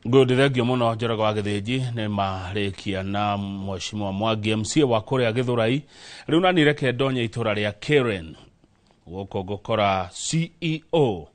Good, thengio mũno Njoroge wa Gĩthĩnji. Nĩ marĩkia na Mheshimiwa Mwangi, MCA wa kũrĩa Gĩthũrai. Rĩu nani reke ndonye itũra rĩa Karen, gũkũ ngũkora CEO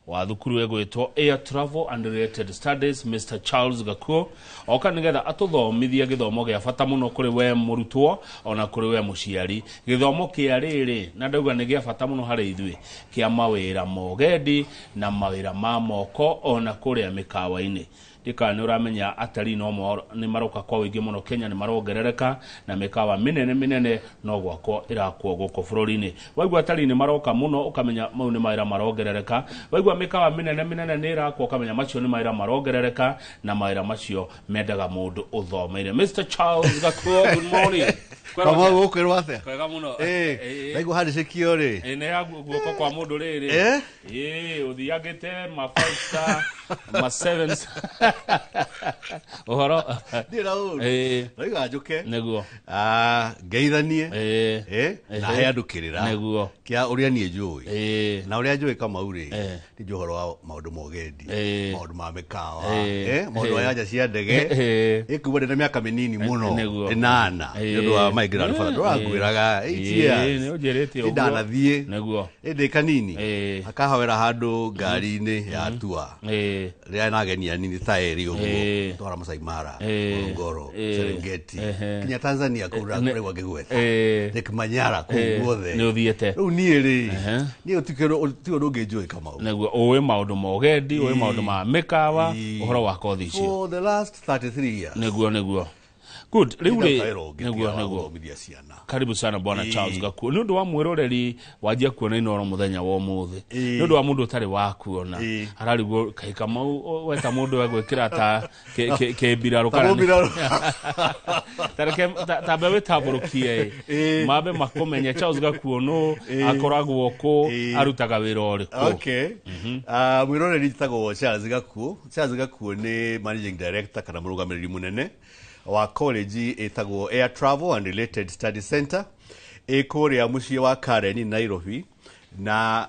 wa thukuru ĩgwĩtwo Air Travel and Related Studies, Mr Charles Gakuo, oka nĩgetha atũthomithie gĩthomo gĩa bata mũno kũrĩ we mũrutwo ona kũrĩ we mũciari, gĩthomo kĩa rĩrĩ na ndauga nĩ gĩa bata mũno harĩ ithuĩ, kĩa mawĩra ma ũgendi na mawĩra ma moko ona kũrĩa mĩkawa-inĩ. Ndikana nĩ ũramenya atarii no nĩ maroka kwa ũingĩ mũno Kenya, nĩ marongerereka na mĩkawa mĩnene mĩnene no gwakwo ĩrakwo gũkũ bũrũri-inĩ. Waigua atarii nĩ maroka mũno, ũkamenya mau nĩ mawĩra marongerereka. Waigua mĩkawa mĩnene mĩnene nĩ ĩrakwo, ũkamenya macio nĩ mawĩra marongerereka, na mawĩra macio mendaga mũndũ ũthomeire. Mr Charles Gakuo, good morning. Kamau, ũkwĩrwo atĩa? Kwega mũno. Ndaigua handĩcĩkio rĩ. Ĩ, nĩ ya guoko kwa mũndũ rĩrĩ. Ĩ, ũthiangĩte ma five star, ma seven star. Ũhoro? Ndirĩ na ũru. Ndauga njũke. Ah, ngeithanie. Na he andũ kĩrĩra. Kĩa ũrĩa niĩ njũĩ. Na ũrĩa njũĩ, Kamau rĩ, nĩ njũĩ ũhoro wa maũndũ ma ũgendi, maũndũ ma mĩkawa, maũndũ ma nyanja cia ndege. Ĩ, kuma ndĩ na mĩaka mĩnini mũno, 8, nĩ ũndũ wa my grandfather ndũrangwĩraga, 8 years. Nĩ ũnjĩrĩte ũguo. Ndanathiĩ ĩndĩ kanini akahoera handũ ngari-inĩ ya tua rĩrĩa na ageni anini ta erĩ ũguo, twara Masai Mara, Ngorongoro, Serengeti, nginya Tanzania kũu kũraigua ngĩgweta Lake Manyara kũu guothe. Nĩ ũthiĩte. Rĩu niĩ rĩ, niĩ ti ũndũ ũngĩ njũĩ, Kamau. Nĩguo, ũĩ maũndũ ma ũgendi, ũĩ maũndũ ma mĩkawa, ũhoro wa kothi icio. For the last 33 years. Nĩguo, good. Rĩu rĩ, Nĩ ũngĩ tiga wa gũthomithia ciana. Karibu sana, Bwana Charles Gakuo. Nĩ ũndũ wa mwĩroreri wanjia kuona Inooro mũthenya wa ũmũthĩ, nĩ ũndũ wa mũndũ ũtarĩ wa kuona, ararigwo kaĩ Kamau weta mũndũ egwĩkĩra ta kĩmbirarũ Ta kana mũmbirarũ. Tareke tambe wĩtambũrũkie ĩ, mambe makũmenye Charles Gakuo nũ, akoragwo kũ, arutaga wĩra ũrĩkũ. Okay. Ah, mwĩroreri, njĩtagwo Charles Gakuo. Charles Gakuo nĩ managing director kana mũrũgamĩrĩri mũnene wa college ĩtagwo Air Travel and Related Study Center, ĩ kũrĩa mũciĩ wa Karen, Nairobi. Na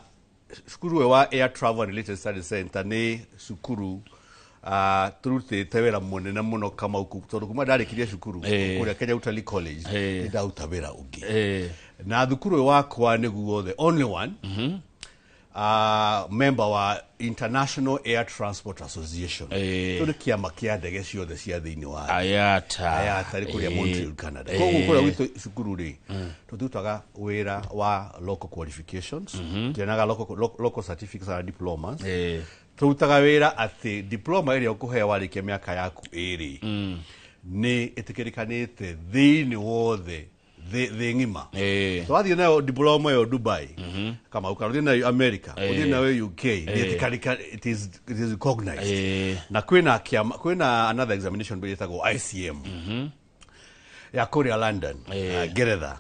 cukuru ũyũ wa Air Travel and Related Study Center nĩ cukuru tũrutĩte wĩra mũnene mũno, Kamau, tondũ kuma ndarĩkirie cukuru kũrĩa Kenya Utalii College, nĩ ndaruta wĩra ũngĩ. Na thukuru ũyũ wakwa nĩguo the only one member wa International Air Transport Association. Tũ nĩ kĩama kĩa ndege ciothe cia thĩinĩ wa thĩ. IATA. IATA rĩ kũrĩa Montreal, Canada. Koguo kũrĩa gwitũ cukuru rĩ, tũtutaga wĩra wa local qualifications, tuonaga local certificates and diplomas. Tũrutaga wĩra atĩ diploma ĩrĩa ũkũheo warĩkia mĩaka yaku 2 nĩ ĩtĩkĩrĩkanĩte thĩinĩ wothe, thĩ ng'ima. Twathiĩ nayo diploma ĩyo Dubai, Kamau, kana ũthiĩ nayo America, ũthiĩ nayo UK, nĩ ĩtĩkĩrĩka, it is recognized. Na kwĩna kĩama, kwĩna another examination ĩtagwo ICM ya kũrĩa London, Ngeretha.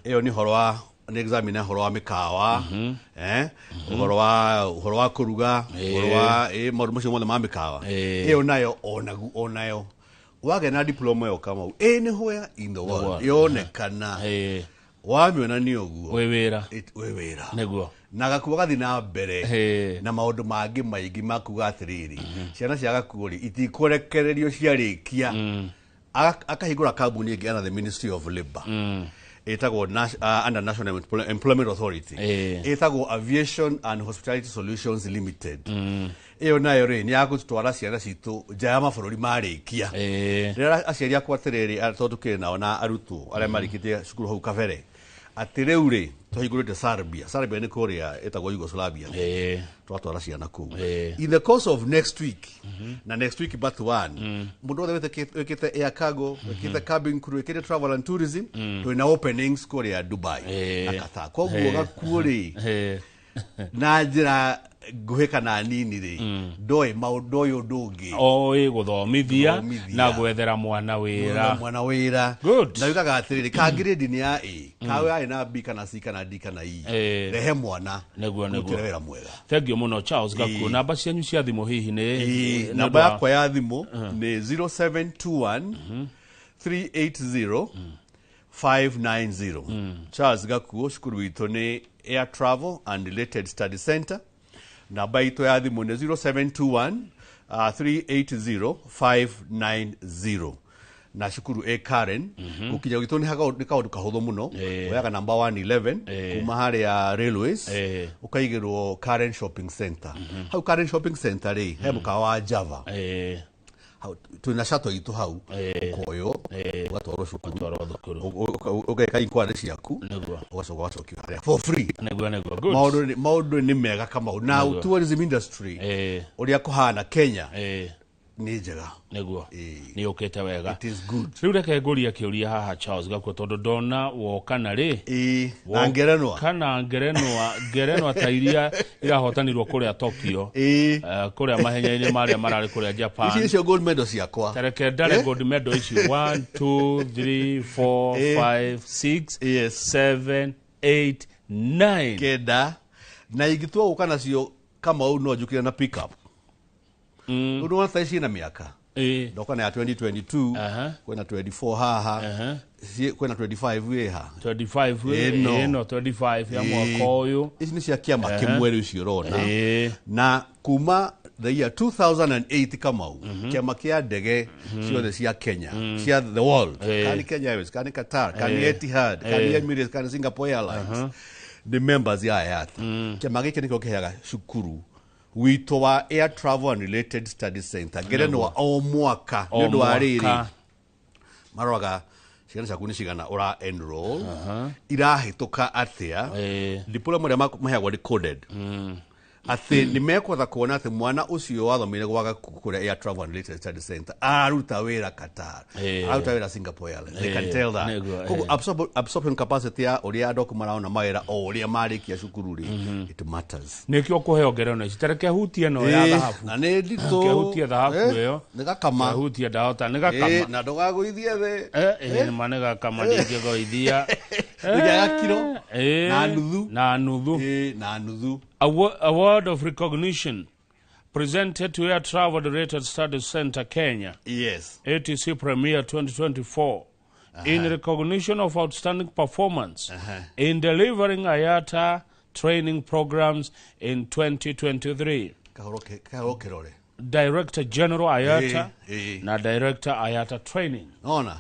Ĩyo nĩ ũhoro wa, nĩ examine ũhoro wa mĩkawa, ũhoro wa kũruga, ũhoro wa maũndũ macio mothe ma mĩkawa. Ĩyo nayo onagu onayo wagĩa na diploma ĩyo, Kamau, anywhere in the world world. yonekana, wamĩonania ũguo, wĩ wĩra. Wĩ wĩra. Na Gakuo gathiĩ na mbere na maũndũ mangĩ maingĩ makuga atĩrĩrĩ, ciana cia Gakuo rĩ, itikũrekererio ciarĩkia. Akahingũra kambuni ĩngĩ under the Ministry of Labour, ĩtagwo under National Employment Authority, ĩtagwo Aviation and Hospitality Solutions Limited. Ĩyo nayo rĩ, nĩ ya gũtwara ciana citũ nja ya mabũrũri marĩkia. Rĩrĩa aciari akwa atĩrĩrĩ, tondũ tũkĩrĩ nao na arutwo arĩa marĩkĩtie cukuru hau kabere, atĩ rĩu rĩ, tũhingũrĩte Serbia. Serbia nĩ kũrĩa ĩtagwo Yugoslavia. Twatwara ciana kũu. In the course of next week na next week but one, mũndũ wothe wĩkĩte air cargo, wĩkĩte cabin crew, wĩkĩte travel and tourism, twĩna openings kũrĩa Dubai na Qatar. Koguo Gakuo rĩ, na njĩra nguhĩ kana nini rĩ, ndoĩ maũndũ ũyũ ũndũ ũngĩ. Oĩ gũthomithia Gũthomithia. na gwethera mwana wĩra. Mwana wĩra. Good. Na yugaga atĩrĩrĩ, ka grade nĩ ya A, ka yarĩ na B kana C kana D kana E, rehe mwana kũrutĩra wĩra mwega. Thank you mũno, Charles Gakuo. Namba cianyu cia thimũ hihi nĩ nĩ Namba ũndũ wa- yakwa ya thimũ nĩ 0721 380 590. Charles Gakuo, cukuru witũ nĩ Air Travel and Related Study Center. Namba itũ ya thimũ nĩ 0721 380 590. Na cukuru ĩ Karen. Gũkinya gwitũ nĩ kaũndũ kahũthũ mũno. Woyaga namba 111 kuma harĩa Railways, ũkaigĩrwo Karen Shopping Center. Hau Karen Shopping Center rĩ, he mũkawa wa Java. Hau twĩna shuttle itũ hau, ũkoywo ũgatwarwo cukuru. Twarwo thukuru. Ũgeka inquiry ciaku, ũgacoka ũgacokio harĩa for free. Nĩguo, nĩguo. Good. Maũndũ nĩ mega, Kamau, na tourism industry ũrĩa kũhana Kenya nĩ njega. Nĩ ũkĩte wega. It is good. Rĩu reke ngũrie kĩũria haha, Charles Gakuo, tondũ ndona woka na rĩ Na ngerenwa. Kana ngerenwa ta iria irahotanirwo kũrĩa Tokyo, kũrĩa mahenya-inĩ marĩa mararĩ kũrĩa Japan. Ici nĩcio gold medal ciakwa. Tareke ndare gold medal ici: 1 2 3 4 5 6 7 8 9. 9, na ingĩtua gũka nacio, Kamau, no njũkire na pick up ũndũ wa thaa ici na mĩaka. Ndoka na ya 2022. Kwĩna 24 haha. Kwĩna 25 wĩha. 25. Ĩno. Ĩno 25 ya mwaka ũyũ. Ici nĩ cia kĩama kĩmwe rĩu icio ũrona. Na kuma the year 2008, Kamau, kĩama kĩa ndege ciothe cia Kenya, cia the world, kana nĩ Kenya Airways, kana nĩ Qatar, kana nĩ Etihad, kana nĩ Emirates, kana nĩ Singapore Airlines, nĩ members ya IATA. Kĩama gĩkĩ nĩkĩo kĩheaga cukuru witũ wa Air Travel and Related Studies Center ngerenwa o mwaka O nĩ ũndũ wa rĩrĩ, mwaka. maroraga ciana ciaku nĩ cigana ũra enroll, irahĩtũka atĩa, diploma ĩrĩa maheagwo nĩ coded, atĩ nĩ mekwenda kuona atĩ mwana ũcio wathomeire gwa Gakuo kũrĩa Air Travel and Related Studies Center araruta wĩra Qatar, araruta wĩra Singapore Airlines. They can tell that. Koguo absorption capacity ya ũrĩa andũ aku marona mawĩra o ũrĩa marĩkia cukuru rĩ, it matters. Nĩkĩo kũheo ngerenwa ici. Tareke hutie ĩno ya thahabu. Na nĩ nditũ. Kĩhutie thahabu ĩyo. Nĩ gakama. Hutie, ndahota nĩ gakama. Na ndũgagũithie thĩ. Nĩma nĩ gakama, ndingĩgoithia. Nĩ kiro na nuthu. Na nuthu. Na nuthu. Award of recognition presented to Air Travel Related Studies Center Kenya, ATC Premier 2024, in recognition of outstanding performance in delivering IATA training programs in 2023. Kahoro kĩrore. Director General IATA na Director IATA Training. Nona.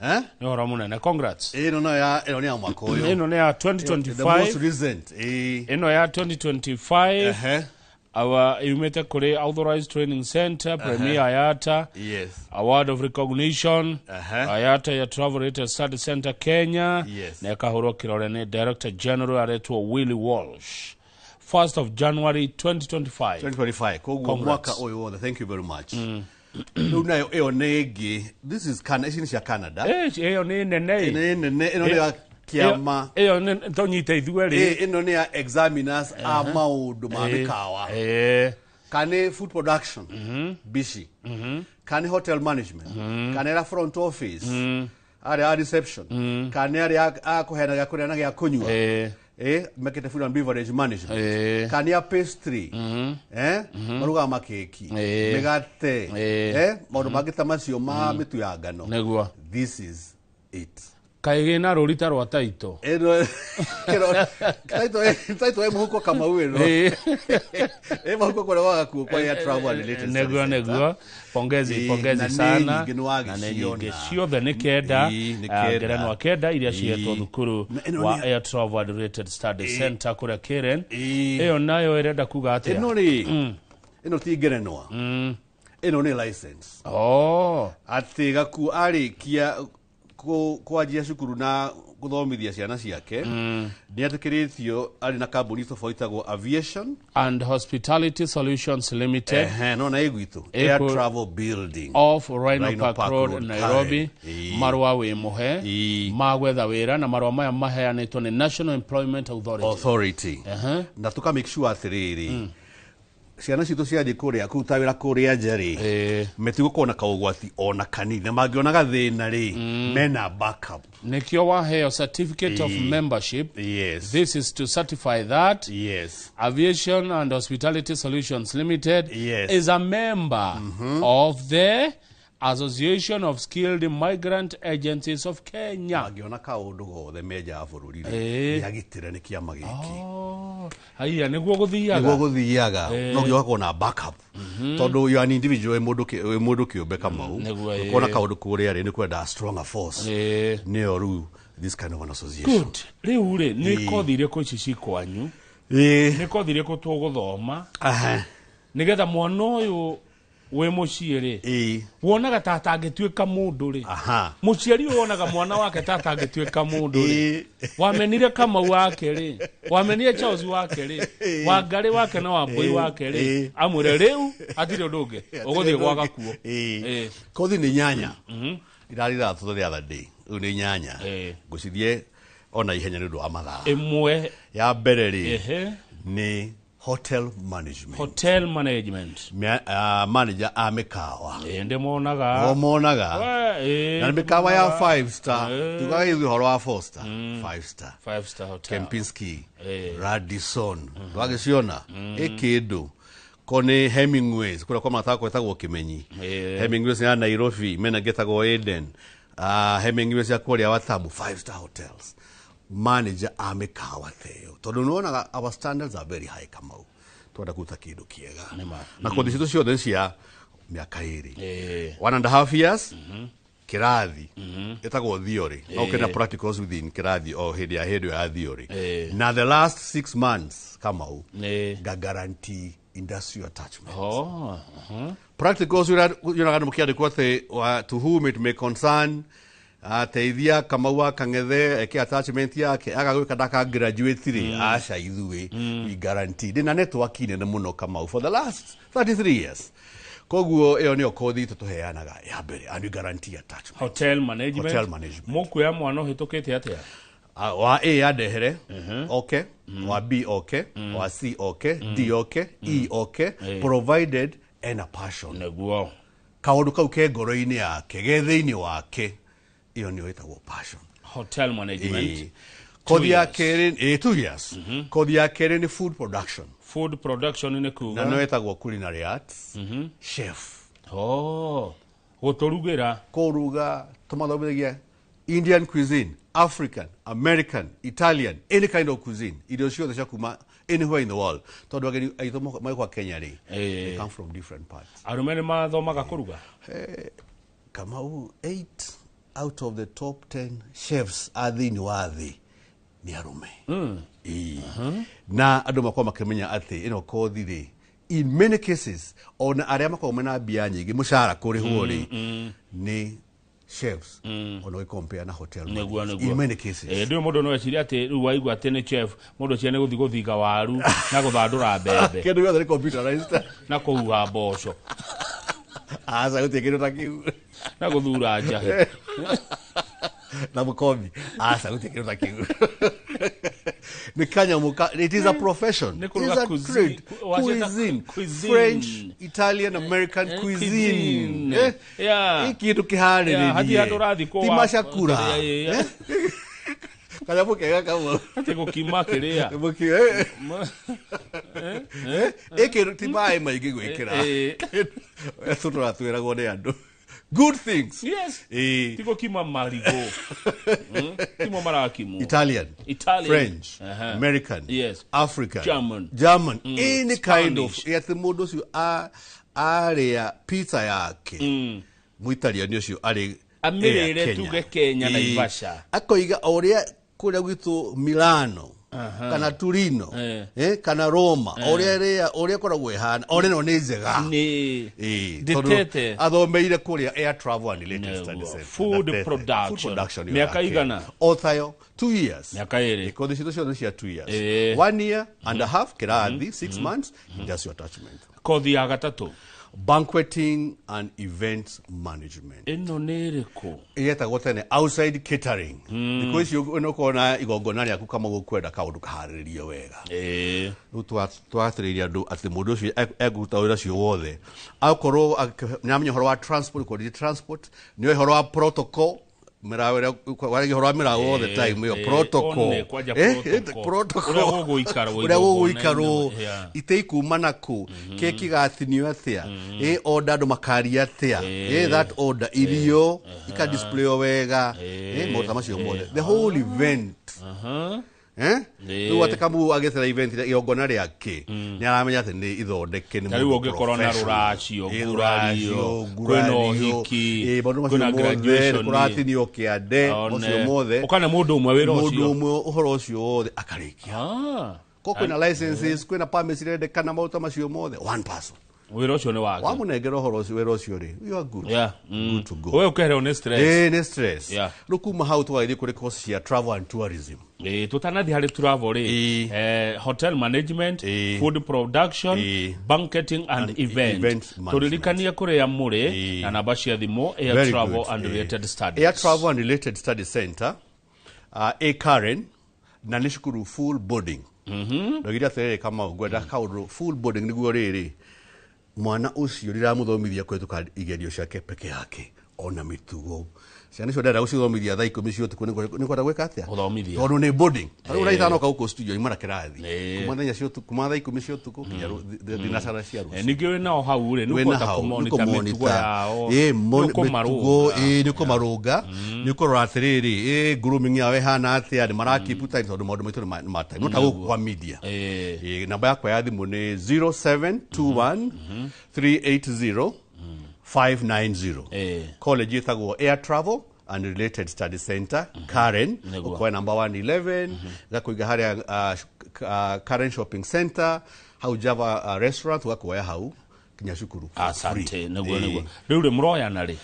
Nĩ ũhoro mũnene. Congrats. Ĩno no ya ĩno nĩ ya mwaka ũyũ. Ĩno nĩ ya The most 2025. recent. Ĩno ya 2025. Our yumĩte kũrĩ Authorized Training Center, Premier IATA. Award of recognition. IATA ya Travel Related Study Center Kenya. Na ĩkahũrwo kĩrore nĩ Director General aretwo Willie Walsh. 1st of January 2025. 2025. Koguo Congrats. mwaka ũyũ wothe. Thank you very much. Rĩu nayo ĩyo nĩ ĩngĩ. This is Can ici nĩ cia Canada. Ĩyo nĩ nene. Nĩ nene. Ĩno nĩ ya kĩama. Ĩyo nĩ tũnyite ithuerĩ. Ĩno nĩ ya examiners a maũndũ ma mĩkawa. Kana nĩ food production bici, kana nĩ hotel management, kana nĩ front office, arĩa a reception, kana nĩ arĩa a kũheana gĩa kũrĩa na gĩa kũnyua, mekĩte food and beverage management, kana nĩ a pastry, marugaga makeki, mĩgate, maũndũ mangĩ ta macio ma mĩtu ya ngano. This is it. Kaĩ gĩna rũri ta rwa taito. Ĩno taito ĩ mũhuko, Kamau, ĩno ĩ mũhuko kũrĩa wagakuo kwa Air Travel and Related Studies Center. Nĩguo, pongezi. Pongezi Na nĩ sana. nyingĩ nĩ Na nĩ wagĩciona. nyingĩ ciothe nĩ 9. Nĩ 9. Ngerenwa 9 iria cihetwo thukuru Na ĩno wa nĩ Air Travel and Related Studies Center kũrĩa Karen. Ĩyo nayo ĩrenda kuga atĩa? Ĩno rĩ, ĩno ti ngerenwa, ĩno nĩ license, atĩ Gakuo arĩkia kwanjia cukuru na gũthomithia ciana ciake, nĩ etĩkĩrĩtio arĩ na kambuni tofauti ĩtagwo Aviation and Hospitality Solutions Limited. Ehe, no na ĩ gwitũ Air Travel Building off Rhino Rhino Park Park Road, Road, Nairobi. Karen. Marũa wĩ mũhe ma gwetha wĩra, na marũa maya maheanĩtwo nĩ National Employment Authority. Authority. Na tuka make sure atĩrĩrĩ, ciana citũ ciathiĩ kũrĩa kũruta wĩra kũrĩa nja rĩ, metigũkorwo na kaũgwati ona kanini, na mangĩona gathĩna rĩ, mena backup. Nĩkĩo waheo certificate of membership. This is to certify that Aviation and Hospitality Solutions Limited is a member of the Association of Skilled Migrant Agencies of Kenya. Angĩona kaũndũ gothe menja wa bũrũri rĩ, Ĩĩ. nĩ agitĩre nĩ kĩama gĩkĩ. Oh, haiya, nĩguo gũthiaga. Nĩguo gũthiaga, no nginya ũgakorwo na backup, tondũ you are an individual, wĩ mũndũ kĩũmbe, Kamau. Nĩguo, ĩĩ. Ũkona kaũndũ kũrĩa rĩ, nĩ kwenda stronger force. Nĩyo rĩu this kind of an association. Good. Rĩu rĩ, nĩ kothi irĩkũ ici ci kwanyu? Nĩ kothi irĩkũ tũgũthoma nĩgetha mwana ũyũ wĩ mũciĩ rĩ, wonaga ta atangĩtuĩka mũndũ rĩ, mũciari ũyũ wonaga mwana wake ta atangĩtuĩka mũndũ rĩ, wamenire Kamau wake rĩ, wamenire Charles wake rĩ, Wangarĩ wake na Wambũi wake rĩ, amwĩre rĩu hatirĩ ũndũ ũngĩ, ũgũthiĩ gwa Gakuo. Kothi nĩ 8. Irarĩ 3 the other day, rĩu nĩ 8. Ngũcithiĩ ona ihenya nĩ ũndũ wa mathaa. Ĩmwe. Ya mbere rĩ, nĩ hotel management. Hotel management. Manager a mĩkawa. Ĩ, ndĩmonaga. O monaga. We, ĩ, Na nĩ mĩkawa ya ndĩmonaga. five star. Tugaga ithuĩ ũhoro wa four star, five star. Five star hotel. Kempinski, Radisson, ndwagĩciona ĩ kĩndũ ko nĩ Hemingways kũrĩa kwa matako ĩtagwo Kĩmenyi. Hemingways ya Nairobi mena ĩngĩ Eden, Hemingways ya kũrĩa Watamu, five star hotels, manager a mĩkawa teyo, tondũ nĩwonaga our standards are very high, Kamau. Twenda kũruta kĩndũ kĩega. Nĩma. Na kothi citũ ciothe nĩ cia mĩaka 2. 1.5 years kĩrathi ĩtagwo theory, no ũkĩenda practicals within kĩrathi o hĩndĩ ya hĩndĩ ya theory. Na the last 6 months, Kamau, nga guarantee industrial attachment. Oh, Practicals yonaga nĩ mũkĩandĩkwo atĩ to whom it may concern, ateithia Kamau wa Kang'ethe eke attachment yake, aga gwĩka ndaka graduate rĩ, aca, ithuĩ we guarantee. Ndĩna network nene mũno, Kamau, for the last 33 years. Koguo ĩyo nĩyo kothi itũ tũheanaga ya mbere, and we guarantee attachment. Hotel management. Hotel management. Mũkuoya mwana ũhĩtũkĩte atĩa? Ah, wa A andehere okay, wa B okay, wa C okay, D okay, E okay, provided ena passion. Kaũndũ kau ke ngoro-inĩ yake, ge thĩinĩ wake, ĩyo nĩyo ĩtagwo passion. Hotel management. Kothi ya Years. kerĩ, 2 years. Kothi ya kerĩ nĩ food production. Food production nĩ kuga? Na nĩyo ĩtagwo culinary arts chef. Oh, gũtũrugĩra. Kũruga, tũmathomithagia Indian cuisine, African, American, Italian, any kind of cuisine, irio ciothe cia kuma anywhere in the world, tondũ ageni aitũ magĩũka Kenya rĩ, they come from different parts. Arũme nĩ mathomaga kũruga? Kamau, 8 out of the top 10 chefs a thĩinĩ wa thĩ nĩ arũme. Ĩĩ. Na andũ makorwo makĩmenya atĩ ĩno kothi rĩ, in many cases ona arĩa makoragwo mena mbia nyingĩ, mũcara kũrĩhwo rĩ, nĩ chefs, ona ũgĩcompare na hotel managers. In many cases. Ndĩũ mũndũ no eciria atĩ rĩu waigua atĩ nĩ chef, mũndũ eciria nĩ gũthiĩ gũthinga waru na gũthandũra mbembe. Kĩndũ gĩothe nĩ computerized. Na kũhuha mboco. Aca, gũtirĩ kĩndũ ta kĩu. Na gũthura njahĩ. Na mũkombi, aca, gũtirĩ kĩndũ ta kĩu. Nĩ kanyamũ ka, it is a profession. Nĩ It kũruga is a trade. waciĩta Cuisine. Cuisine. French, Italian, American cuisine. Cuisine. Ĩ kĩndũ kĩharĩrĩrie. Hatirĩ handũ ũrathiĩ Ti macakura. Kanyamũ kega kamwe. Atĩ gũkima kĩrĩa. Ĩ kĩndũ ti maĩ maingĩ gwĩkĩra. Tũtũra twĩragwo nĩ andũ good things. Ti gũkima marigũ. Timo marakimwo. Italian, Italian. French, American, African, German. German, any kind of Spanish. atĩ mũndũ ũcio arĩa pizza yake, Mũitaliani ũcio arĩ Amĩrĩre Air Kenya. Tuge Kenya, Naivasha. Akoiga o ũrĩa kũrĩa gwitũ Milano kana Turino, kana Roma, o ũrĩa ĩrĩa ũrĩa ĩkoragwo ĩhana, o ĩno nĩ njega. Nĩ Tondũ Ndĩtete. athomeire kũrĩa Air Travel and Related Studies Center. Food Natete. production. Food production ĩyo Mĩaka yake. igana? O tayo 2 years. Mĩaka 2. Kothi citũ ciothe cia 2 years. 1 year and a half kĩrathi, 6 months industrial attachment. Kothi ya gatatũ? Banqueting and events management. Ĩno nĩ ĩrĩkũ? Ĩgetagwo tene outside catering. Thikũ ici nĩ ũkona igongona rĩaku kama gũkwenda kaũndũ kaharĩrĩrie wega. Rĩu twatĩrĩirie andũ atĩ mũndũ ũcio ekũruta wĩra ũcio wothe, akorwo nĩamenya ũhoro wa transport, coordinate transport, nĩoĩ ũhoro wa protocol. Mĩraũ ĩrĩa waragia ũhoro wa mĩraũ all the time ĩyo protocol. One, kwanja protocol. Protocol. Ũrĩa gũgũikarwo ũrĩa gũgũikarwo, igongona-inĩ, yeah. itĩ ikuma nakũ, keki gatinio atĩa, order andũ makaria atĩa, that order irio ika display wega, maũndũ ta macio mothe, the whole event. Rĩu atĩ Kamau agĩetera event igongona rĩake, nĩ aramenya atĩ nĩ ithondeke nĩ Ta rĩu mũndũ ũngĩkorwo na professional. rũracio, Ĩ, ngurario, rũracio, kwĩna ngurario, ũhiki, maũndũ macio kwĩna mothe, graduation. kũratinio kĩande, One. macio mothe. Ũkane mũndũ ũmwe wĩra Mũndũ ũcio. ũmwe ũhoro ũcio wothe akarĩkia. Ko kwĩna licenses, kwĩna permits irendekana, maũndũ ta macio mothe, one person. Wĩra ũcio nĩ wake. Wamũnengera ũhoro ũcio, wĩra ũcio rĩ, you are good. Yeah. Good to go. We ũkeherwo nĩ stress. Nĩ stress. Rĩu kuma hau tũgagĩthiĩ kũrĩ course cia travel and tourism. Tũtanathiĩ harĩ travel rĩ, hotel management, food production, banqueting and event. Event management. Tũririkanie kũrĩa mũrĩ na namba cia thimũ, Air Very Travel good. and Related Studies. Air Travel and Related Studies Center, A Karen, na nĩ cukuru full boarding. Ndoigire atĩrĩrĩ, Kamau, ngwenda kaũndũ full boarding nĩguo rĩrĩ mwana ũcio ndĩramũthomithia kũhĩtũka igerio ciake peke yake, ona mĩtugo ciana icio ndĩrenda gũcithomithia thaa 10 cia ũtukũ, nĩ kwenda gwĩka atĩa? Gũthomithia. Tondũ nĩ boarding. Ta rĩu thaa 5 oka gũkũ studio imara kĩrathi Ĩĩ. kuma thaa 4 cia ũtukũ, kuma thaa 10 cia ũtukũ nginya thinacara cia rũciũ. Ningĩ wĩ nao hau rĩ, nĩ Wĩna ũkũhota hau, nĩ kũmonita mĩtugo kũmonitor. yao, nĩ Mĩtugo, ũkũmarũnga. Nĩ ũkũmarũnga, nĩ ũkũrora atĩrĩrĩ, grooming yao ĩhana atĩa, nĩ mara keep time, tondũ maũndũ maitũ nĩ ma time, no ta gũkũ kwa media. Namba yakwa ya thimũ nĩ 0721 380 590. College ĩtagwo Air Travel and Related Study Center, Karen. Nĩguo. Ũkoya namba 111, gakũiga harĩa Karen Shopping Center, hau Java restaurant, ũgakuoya hau kinya cukuru for Asante. free. Nĩguo, nĩguo. Rĩu rĩ, mũroyana rĩ?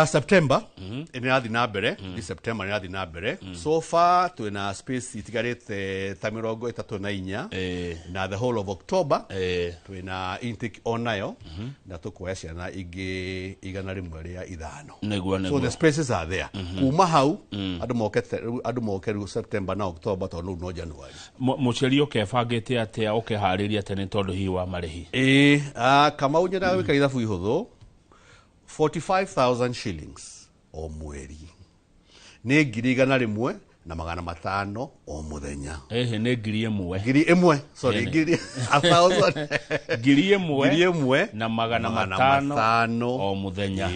September nĩ ĩrathiĩ na mbere, nĩ September nĩ ĩrathiĩ na mbere. So far twĩna space itigarĩte ta 34, na the whole of October twĩna intake onayo, na tũkuoya ciana ingĩ 105. Nĩguo. So Nĩguo. the spaces are there. Kuma hau andũ moke andũ moke rĩu September na October, tondũ rĩu no January. Mũciari ũkebangĩte atĩa, ũkeharĩria tene tondũ hihi wa marĩhi? Kamau, nyendaga gwĩka ithabu ihũthũ, 45,000 shillings o mweri, nĩ 1,500 o mũthenya. Ĩhĩ, nĩ 1,000. 1,000, sorry, Ĩni. ngiri a thousand. 1,000 1,000 na 500 o mũthenya.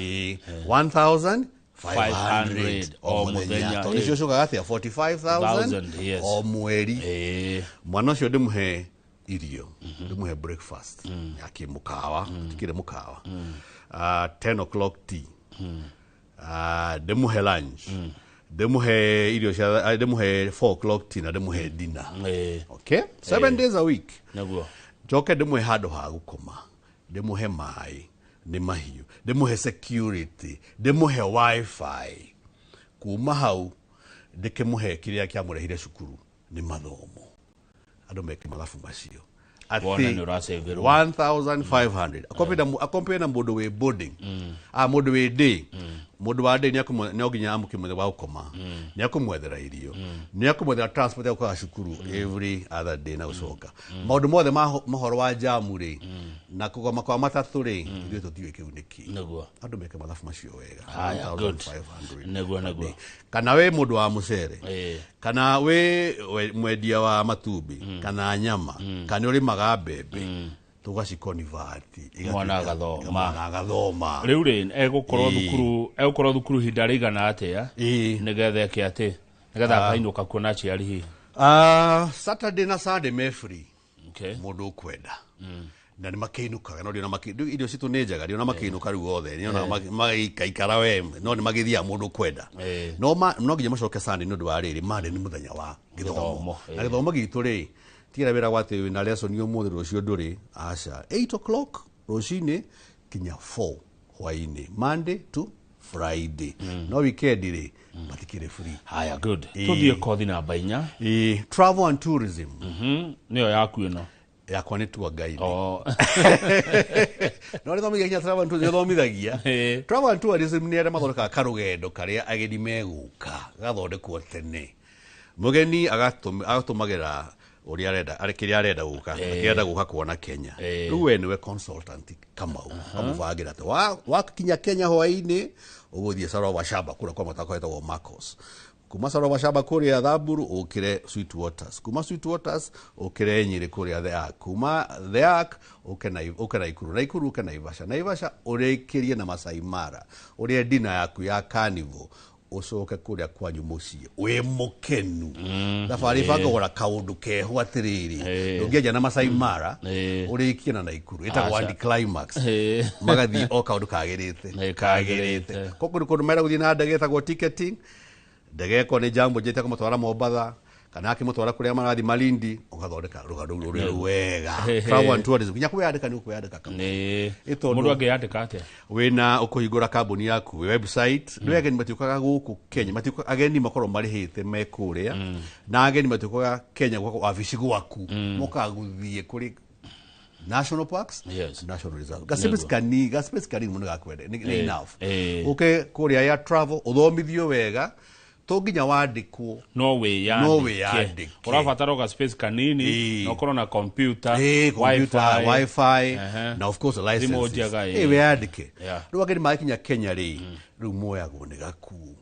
1500 500 o o mũthenya, mũthenya, tondũ nĩcio ũcokaga atĩa, 45,000 Thousand, yes. o mweri. Mwana ũcio ndĩmũhe irio, ndĩmũhe breakfast ya kĩmũkawa, tikĩrĩ mũkawa, 10 o'clock tea, ndĩmũhe lunch, ndĩmũhe irio cia ndĩmũhe 4 o'clock tea, na ndĩmũhe dinner. Okay, 7 days a week. Njoke ndĩmũhe handũ ha gũkoma, ndĩmũhe maĩ nĩ mahiũ, ndĩmũhe security, ndĩmũhe WiFi. Kuma hau ndĩkĩmũhe kĩrĩa kĩamũrehire cukuru, nĩ mathomo. Andũ meke mathabu macio. Wona nĩ ũraceverwo. 1500 akompare na mũndũ wĩ boarding, mũndũ wĩ day. Mũndũ wa day no nginya amũkĩmwethe wa gũkoma, nĩ akũmwethera irio, nĩ akũmwethera transport ya gũkaga cukuru every other day na gũcoka, maũndũ mothe ma mohoro wa jamu rĩ, na kũgoma kwa matatũ rĩ, ithuĩ tũtiũĩ kĩu nĩ kĩ. Andũ meke mathabu macio wega. Haya, good. 1500 Nĩguo, nĩguo. per day. Kana wĩ mũndũ wa mũcere, kana wĩ mwendia wa matumbĩ kana nyama, kana ũrĩmaga mbembe, tũgacikonivati. Mwana agathoma. Mwana agathoma. Rĩu rĩ, egũkorwo thukuru, egũkorwo thukuru ihinda rĩigana atĩa, nĩgetha eke atĩ nĩgetha akainũka kuona aciari hihi? Saturday na Sunday me free. Mũndũ ũkwenda na nĩ makĩinũkaga, no ndiona irio citũ nĩ njega, ndiona makĩinũka rĩu othe, nĩona magaikaikara we, no nĩ magĩthiaga mũndũ ũkwenda. No nginya macoke Sunday nĩ ũndũ wa rĩrĩ, Monday nĩ mũthenya wa gĩthomo. Gĩthomo, Na gĩthomo gitũ rĩ, tigira wĩra gwa atĩ wĩna lesson ũmũthĩ, rũciũ ndũrĩ, aca. 8 o'clock rũcinĩ kinya 4 hwainĩ, Monday to Friday. No weekend rĩ, matikĩrĩ free. Haya, good. Tũthiĩ kothi namba 4. Travel and tourism. Nĩyo yaku ĩno? Yakwa nĩ tua guide. Oh. No nĩ thomithagia nginya travel and tourism, thomithagia. Travel and tourism nĩ arĩa mathondekaga karũgendo karĩa ageni megũka, gathondekwo tene. Mũgeni agatũmagĩra Ũrĩa arenda, arĩ kĩrĩa arenda gũka, kĩrĩa arenda gũka kuona Kenya. Rĩu we nĩwe consultant Kamau, kamũbangĩra atĩ wakinya Kenya hwaĩ-inĩ ũgũthiĩ Sarova Shaba kũrĩa kwa matako etagwo Marcos. Kuma Sarova Shaba kũrĩa Thamburu ũkĩre Sweet Waters, kuma Sweet Waters ũkĩre Nyĩrĩ kũrĩa The Ark, kuma The Ark ũke na ũke Naikuru, Naikuru ũke Naivasha, Naivasha ũrĩkĩrie na Masai Mara, ũrĩe dinner yaku ya carnival, ũcoke kũrĩa kwanyu mũciĩ wĩ mũkenu. Thabarĩ ĩbangagwo na kaũndũ keho atĩrĩrĩ, ndũngĩanjia na Masai Mara ũrĩkie na Naikuru, ĩtagwo Aca. anticlimax. Magathiĩ o kaũndũ kagĩrĩte. Kagĩrĩte. Koguo nĩ kũndũ mera gũthiĩ na ndege ĩtagwo ticketing, ndege ĩkorwo nĩ Jambo Jet ĩkamũtwara Mombatha kana akĩmũtwara kũrĩa marathiĩ Malindi, ũgathondeka rũgano rũu rũrĩ rwega. Travel and tourism, nginya kwĩyandĩka nĩ ũkwĩyandĩka Kamau. Nĩ Ĩ tondũ- mũndũ angĩyandĩka atĩa? Wĩna ũkũhingũra kambuni yaku wĩ website. Nĩ ageni matiũkaga gũkũ Kenya, matiũkaga, ageni makorwo marĩhĩte me kũrĩa, na ageni matiũkaga Kenya gwaka wabici gwaku, mokaga gũthiĩ kũrĩ national parks, national reserve, gaspace kanini, gaspace kanini mũno gakwende nĩ enough. Ũke kũrĩa ya travel ũthomithio wega, to nginya wandĩkwo. No wĩyandĩke. No wĩyandĩke. Ũrabatara o ga space kanini na ũkorwo na computer, Computer, wifi. Wifi, na of course Thimũ licenses. njega, Wĩyandĩke. Rĩu ageni magĩkinya Kenya rĩ, rĩu moyagwo nĩ gakuo.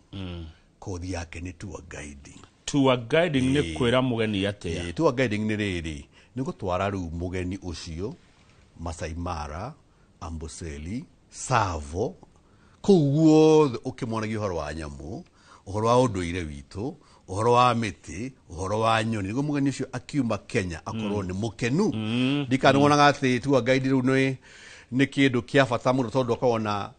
Kothi yake nĩ tour guiding. Tour guiding nĩ kwĩra mũgeni atĩa? Tour guiding nĩ rĩrĩ, nĩ gũtwara rĩu mũgeni ũcio Masai Mara, Amboseli, Tsavo, kũu guothe ũkĩmonagia ũhoro wa nyamũ, ũhoro wa ũndũire witũ, ũhoro wa mĩtĩ, ũhoro wa nyoni, nĩguo mũgeni ũcio akiuma Kenya akorwo nĩ mũkenu. Ndikana wonaga atĩ tour guide rĩu nĩ kĩndũ kĩa bata mũno, tondũ akoragwo na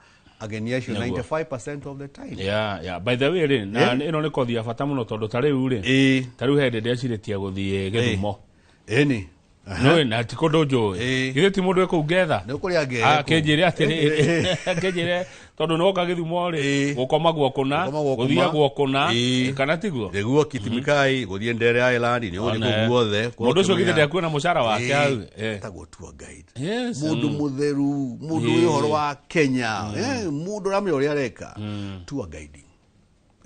ageni acio 95% of the time. Yeah. By the way rĩ, na ĩno nĩ kothi ya bata mũno, tondũ ta rĩu rĩ, ta rĩu he hĩndĩ ndecirĩtie gũthiĩ Gĩthumo. Ĩni. Nĩũĩ, na ti kũndũ njũĩ. Githĩ ti mũndũ wĩ kũu ngetha? Nĩ ũkũrĩa ngee Ah, kũu. kĩnjĩre atĩrĩrĩ, kĩnjĩre tondũ nĩwoka Gĩthumo rĩ, gũkomagwo kũna, Gũkomagwo kũna. gũthiagwo kũna, kana tiguo? Nĩguo Kitimikai, gũthiĩ Ndere Island, nĩ ũgũthiĩ kũu guothe. Mũndũ ũcio githĩ ndekuona mũcara wake hau? Etagwo tour guide. Mũndũ mũtheru, mũndũ wĩ ũhoro wa Kenya, mũndũ ũramenya ũrĩa areka. Tour guiding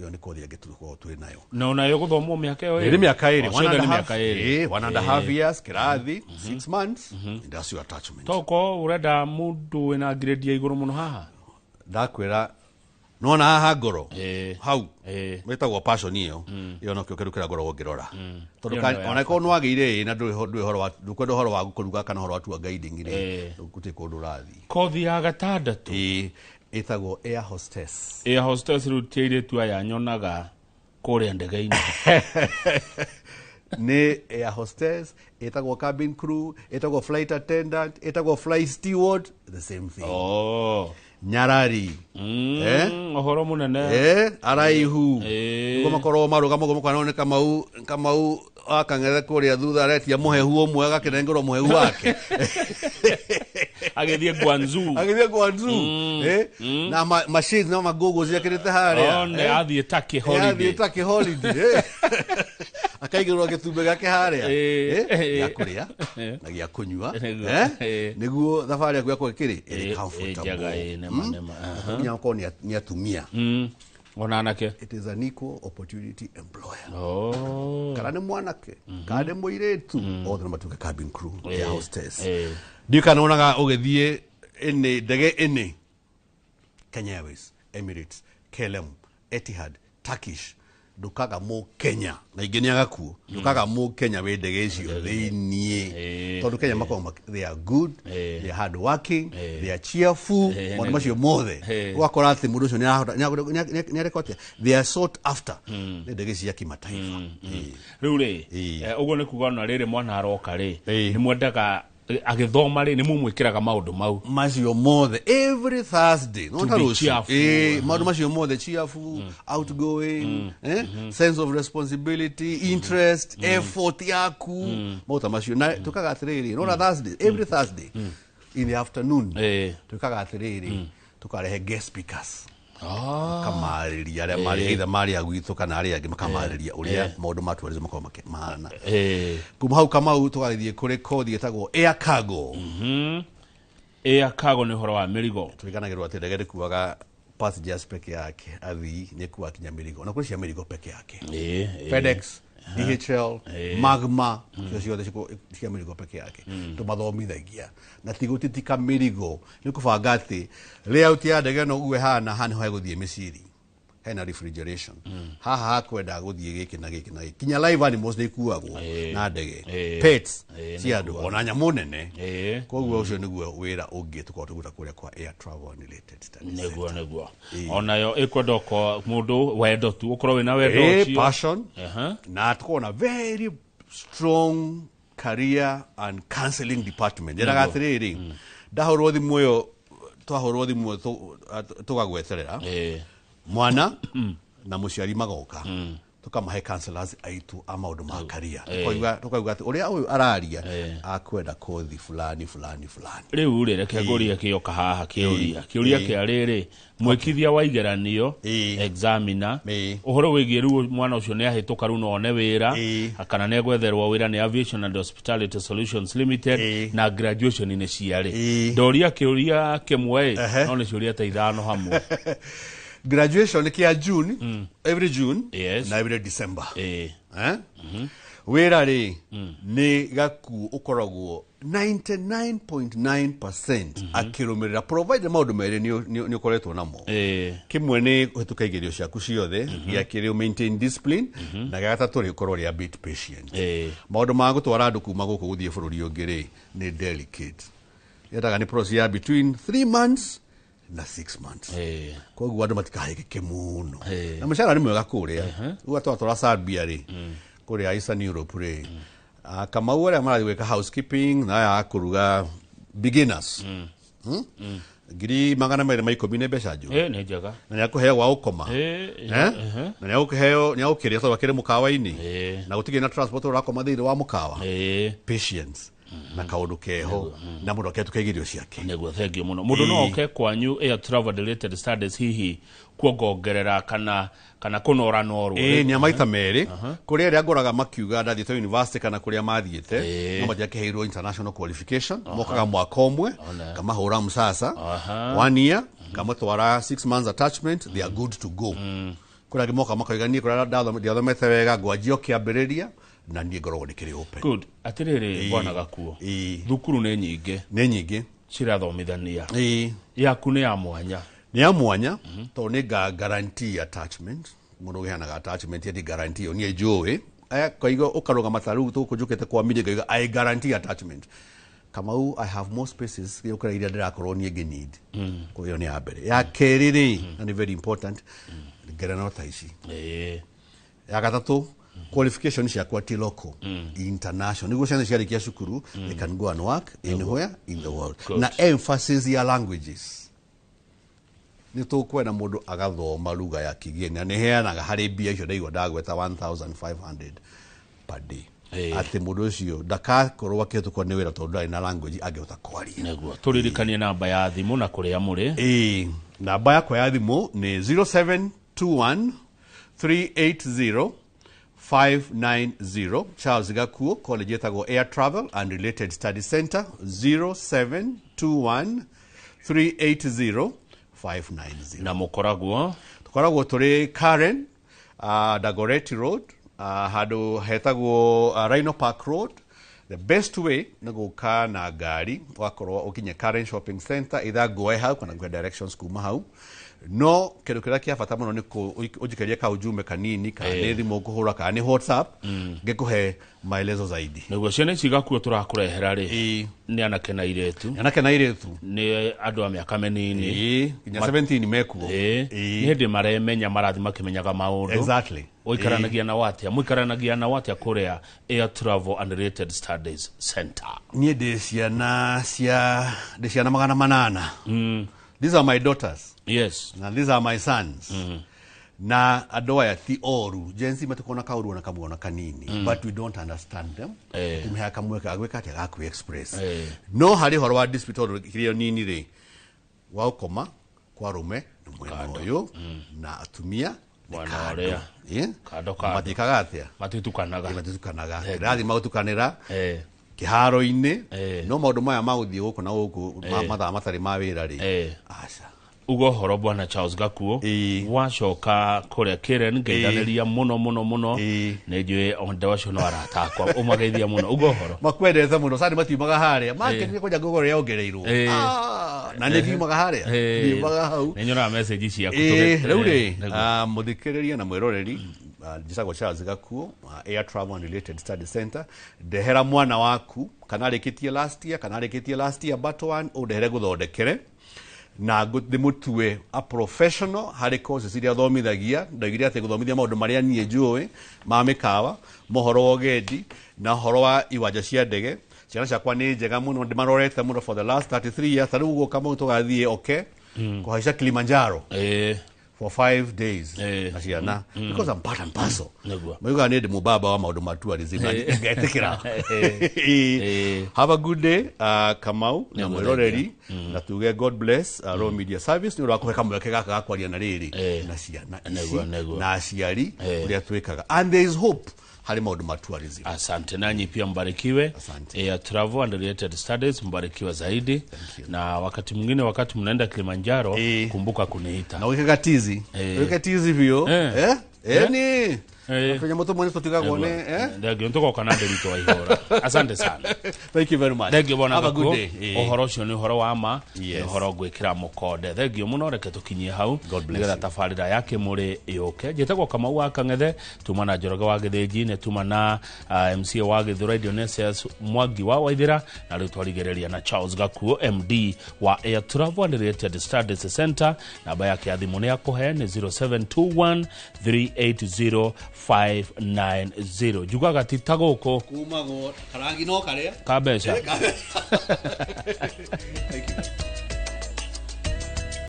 ĩyo nĩ kothi ĩngĩ tũkoragwo twĩ nayo. Na onayo gũthomwo mĩaka ĩyo Ĩrĩ mĩaka ĩrĩ, O, one ciothe and nĩ a half, mĩaka ĩrĩ. 1.5 years kĩrathi, 6 months industrial attachment. Toko ũrenda mũndũ wĩna grade ya igũrũ mũno haha? Ndakwĩra, nona haha ngoro hau wĩtagwo passion, ĩyo ĩyo nokĩo kĩndũ kĩrĩa ngoragwo ngĩrora, tondũ Ĩyo nĩyo ya ona korwo nĩwagĩire ĩ na ndũrĩ ũhoro wa ndũkwenda ũhoro wa kũruga kana ũhoro wa tour guiding rĩ, gũtirĩ kũndũ ũrathiĩ. Kothi ya gatandatũ. Ĩtagwo air hostess. Air hostess rĩu ti airĩtu aya nyonaga kũrĩa ndege-inĩ. Nĩ air hostess, ĩtagwo cabin crew, ĩtagwo flight attendant, ĩtagwo flight steward, the same thing. Nyarari. Ũhoro mũnene. Araihu nĩguo makorwo marũgama ũguo, makorwo nĩ Kamau wakang'ethe kũrĩa thutha aretia mũhehu ũmwe, agakĩnengerwo mũhehu wake. Agĩthiĩ Guangzhou. Agĩthiĩ Guangzhou, na machines na magogo ciakĩrĩte harĩa. One athiĩ Turkey holiday. Athiĩ Turkey holiday, akaigĩrwo gĩtumbĩ gĩake harĩa, gĩa kũrĩa na gĩa kũnyua. Nĩguo thabarĩ yaku yakorwo ĩkĩrĩ ĩrĩ comfortable. Njega, nĩma, nĩma. Aha. Nginya gũkorwo nĩ atumia. Ona anake. It is an equal opportunity employer. Kana nĩ mwanake kana nĩ mũirĩtu, othe no matuĩke cabin crew, air hostess. Ndiũ kana wonaga ũgĩthiĩ ĩnĩ ndege ĩnĩ Kenya Airways, Emirates, KLM, Etihad, Turkish, ndũkaga mũ Kenya na ingĩ nĩ agakuo, ndũkaga mũ Kenya wĩ ndege icio thĩiniĩ, tondũ Kenya makoragwo they are good, they are hard working, they are cheerful, maũndũ macio mothe. Ũgakora atĩ mũndũ ũcio nĩ arahota nĩ areka atĩa, they are sought after nĩ ndege cia kimataifa. Rĩu rĩ, ũguo nĩ kuga ona rĩrĩ mwana aroka rĩ, nĩ mwendaga agĩthoma rĩ, nĩ mũmwĩkĩraga maũndũ mau. Macio mothe every Thursday no To ta be rũciũ. cheerful. Maũndũ macio mothe, cheerful, outgoing, sense of responsibility, interest, effort yaku, maũndũ ta macio. Na tukaga atĩrĩrĩ, nona Thursday, every Thursday in the afternoon, tukaga atĩrĩrĩ, tukarehe guest speakers, makamarĩria arĩa marĩ either marĩ a gwitũ kana arĩa angĩ, makamarĩria ũrĩa maũndũ ma tourism makoragwo mahana. Kuma hau Kamau tũgagĩthiĩ kũrĩ kothi ĩtagwo air cargo. Air cargo nĩ ũhoro wa mĩrigo. Tũriganagĩrwo atĩ ndege ndĩkuaga passengers peke yake, athii, nĩ ĩkuaga kinya mĩrigo, na kũrĩ cia mĩrigo peke yake. FedEx, DHL, Magma, cio ciothe cia mĩrigo peke yake tũmathomithagia, na ti gũtitika mĩrigo, nĩ kũbanga atĩ layout ya ndege ĩno ũguo ĩhana, haha nĩho hegũthiĩ mĩciri, hena refrigeration haha, hakwenda gũthiĩ gĩkĩ na gĩkĩ na gĩkĩ, kinya live animals nĩ ikuagwo na ndege, pets cia andũ, ona nyamũ nene. Koguo ũcio nĩguo wĩra ũngĩ tũkoragwo tũgũta kũrĩa kwa Air Travel and Related Studies. Nĩguo onayo ĩkwenda ũkorwo mũndũ wendo tu, ũkorwo wĩna wendo ũcio. Passion, na tukorwo na very strong career and counseling department. Njĩraga atĩrĩrĩ, ndahũrwo thimũ ĩyo, twahũrwo thimũ tũgagweterera mwana na mũciari magoka, tukamahe counselors aitu a maũndũ ma career, tukauga atĩ ũrĩa ũyũ araria akwenda kothi fulani fulani fulani. Rĩu rĩ, reke ngũrie kĩoka haha kĩũria kĩa rĩrĩ, mwĩkithia wa igeranio, examiner, ũhoro wĩgiĩ rĩu mwana ũcio nĩ ahĩtũka, rĩu no one wĩra kana nĩ egwetherwo wĩra nĩ Aviation and Hospitality Solutions Limited, na graduation nĩ ciarĩ? Ndoria kĩũria kĩmwe ĩ, no nĩ ciũria ta ithano hamwe. Graduation nĩ kĩa June, every June na every December. Eh? Wĩra rĩ, nĩ gakuo ũkoragwo 99.9% akĩrũmĩrĩra, provided maũndũ merĩ nĩ ũkoretwo namo. Kĩmwe nĩ kũhĩtũka igerio ciaku ciothe, gĩa kerĩ maintain discipline, na gĩa gatatũ rĩ, ũkorwo ũrĩ a bit patient. Maũndũ ma gũtwara andũ kuma gũkũ gũthiĩ bũrũri ũngĩ rĩ, nĩ delicate, yendaga nĩ process ya between 3 months na 6 months. Koguo andũ matikahĩkĩke mũno, na mũcara nĩ mwega kũrĩa. Rĩu twatwara Serbia rĩ, kũrĩa Eastern Europe rĩ, Kamau arĩa marathiĩ gwĩka housekeeping na aya a kũruga, beginners, 210,000 nĩ mbeca njũru. Nĩ njega. Na nĩ akũheo gwa gũkoma. Eh? Na nĩ agũkĩheo, nĩ agũkĩrĩa tondũ akĩrĩ mũkawa-inĩ, na gũtirĩ na transport, ũrakoma thĩinĩ wa mũkawa. Patience na kaũndũ keho na mũndũ akĩhetũka igerio ciake. Nĩguo, thengiũ mũno. Mũndũ no oke kwanyu Air Travel Related Studies hihi kuongongerera kana kũnoranorwo? Ĩĩ, nĩ maita merĩ. Kũrĩ arĩa ngoraga makiuga ndathiĩte university kana kũrĩa mathiĩte no matiakĩheirwo international qualification, mokaga mwaka ũmwe, ngamahũra msasa one year, ngamatwara 6 months attachment, they are good to go. Kũrĩ angĩ moka makauga niĩ kũrĩa ndiathomete wega, ngwanjia o kĩambĩrĩria, na niĩ ngoragwo ndĩkĩrĩ open. Good. Atĩrĩrĩ, bwana Gakuo, thukuru nĩ nyingĩ Nĩ nyingĩ cirathomithania, yaku nĩ ya mwanya. Nĩ ya mwanya tondũ nĩ nga guarantee attachment. Mũndũ ũgĩheanaga attachment ati guarantee ĩyo niĩ njũĩ. Kaiga ũkarũgama ta rĩu tũkũ njũkĩte kwa media, ngaiga I guarantee attachment. Kamau, I have more spaces gũkĩra iria ndĩrakorwo niĩ ngĩ need. Kwa hiyo nĩ ya mbere. Ya kerĩ rĩ, na nĩ very important, ngerano ta ici. Ya gatatũ, qualification ciakwa ti local, international, nĩguo ciana ciarĩkia cukuru they can go and work anywhere in the world. Good. Na emphasis ya languages, nĩ tũkwenda mũndũ agathoma lugha ya kigeni, na nĩ heanaga harĩ mbia icio ndaigua ndagweta 1500 per day, atĩ mũndũ ũcio ndakakorwo akĩhĩtũkwo nĩ wĩra tondũ ndarĩ na language angĩhota kwaria. Nĩguo, tũririkanie namba ya thimũ na kũrĩa mũrĩ. Ĩĩ, namba yakwa ya thimũ nĩ 0721 380 590. Charles Gakuo, college ĩtagwo Air Travel and Related Study Center, 0721 380 590. Na mũkoragwo? Tũkoragwo tũrĩ Karen, Dagoretti Road, handũ hetagwo Rhino Park Road. The best way nĩ gũka na ngari, wakorwo ũkinye Karen Shopping Center, either ngoe hau kana nguhe directions kuma hau. No kĩndũ kĩrĩa kĩa bata mũno nĩ ũnjikĩrie kaujumbe kanini, kana nĩ thimũ ngũhũra kana nĩ WhatsApp, ngĩkũhe maelezo zaidi. Nĩguo, ciana ici Gakuo tũrakũrehera rĩ, nĩ anake na airĩtu? Anake na airĩtu. Nĩ andũ a mĩaka mĩnini? Ĩĩ, nginya 17 mekuo. Nĩ hĩndĩ maremenya, marathiĩ makĩmenyaga maũndũ. Exactly. Ũikaranagia nao atĩa, mũikaranagia nao atĩa kũrĩa Air Travel and Related Studies Center? Niĩ ndĩ ciana 800. These are my daughters na these are my sons, na andũ aya ti oru. Gen Z matikona kaũru ona kamwe ona kanini, but we don't understand them. Tũmehaga kamweke ga gwĩka atĩa, ga kwĩ express. No harĩ ũhoro wa dispute, tondũ kĩrĩa nini rĩ, wa gũkoma kwa arũme nĩ mwena ũyũ na atumia nĩ Mwena kando. ũrĩa. Kando, kando. Matiĩkaga atĩa? Matitukanaga. Matitukanaga, kĩrathi magũtukanĩra kĩharo-inĩ. No maũndũ maya ma gũthiĩ gũkũ na gũkũ mathaa matarĩ ma wĩra rĩ, aca. Uga ũhoro bwana Charles Gakuo. Ĩĩ. Wacoka kũrĩa Karen, ngeithanĩria mũno mũno mũno. Ĩĩ. Nĩ njũĩ onde acio no arata akwa, ũmageithia mũno. Uga ũhoro. Makwendete mũno sani, matiumaga harĩa makenire kwanja ngũgoro yongereirwo. Ĩĩ. Ah, na nĩ ngiumaga harĩa, Ĩĩ. ngiumaga hau. Nĩ nyonaga message ciaku. Ĩĩ, rĩu rĩ, Nĩguo. Mũthikĩrĩria na mwĩroreri, njĩtagwo Charles Gakuo, Air Travel and Related Study Center. Ndehera mwana waku, kana arĩkĩtie last year, kana arĩkĩtie last year but one, ũndehere gũthondekere na ndĩmũtue a professional harĩ courses iria athomithagia. Ndaugire atĩ gũthomithia maũndũ marĩa niĩ njũĩ ma mĩkawa, mohoro wa ũgendi na ũhoro wa iwanja cia ndege. Ciana ciakwa nĩ njega mũno, ndĩmarorete mũno for the last 33 years. Ta rĩu ũguo Kamau, tũgathiĩ oke kũhaica Kilimanjaro for 5 days na ciana, because I'm part and parcel. Maugaga nĩ ndĩ mũbaba wa maũndũ ma tourism na ngetĩkĩra. Have a good day, Kamau na mwĩroreri, na tuge God bless Royal Media Service nĩ ũndũ wa kũhe kamweke gaka ga kwaria na rĩrĩ na ciana ici na aciari ũrĩa twĩkaga, and there is hope harĩ maũndũ ma tourism. Asante, nanyi pia mbarikiwe. Asante. Air Travel and Related Studies, mbarikiwe zaidi. Thank you. Na wakati mwingine, wakati mnaenda Kilimanjaro, kumbuka kuniita. Na wĩke gatizi. Wĩke tizi biũ. Eh, ni tũnyamũ tũmwe nĩ tũtigagwo nĩ Thengio, nĩtũgoka na ndĩritũ wa ihũra. Asante sana. Thank you very much. Thengio bwana Have a good Gakuo. day. Ũhoro ũcio nĩ ũhoro wa ma, nĩ ũhoro ngwĩkĩra mũkonde. Thengio mũno, reke tũkinyie hau God bless nĩgetha you. tabarĩra ya Kĩmũrĩ yũke. Njĩtagwo Kamau wa Kang'ethe, tuma na Njoroge wa Gĩthĩnji, nĩ tuma na MCA wa Gĩthũrai Dionysius Mwangi wa Waithĩra, na rĩu twarigĩrĩria na Charles Gakuo, MD wa Air Travel and Related Studies Center. Namba yake ya thimũ nĩ akũhe nĩ 0721 380 590. Njugaga ti ta gũkũ Kumagwo karangi no karĩa ka mbeca. Thank you.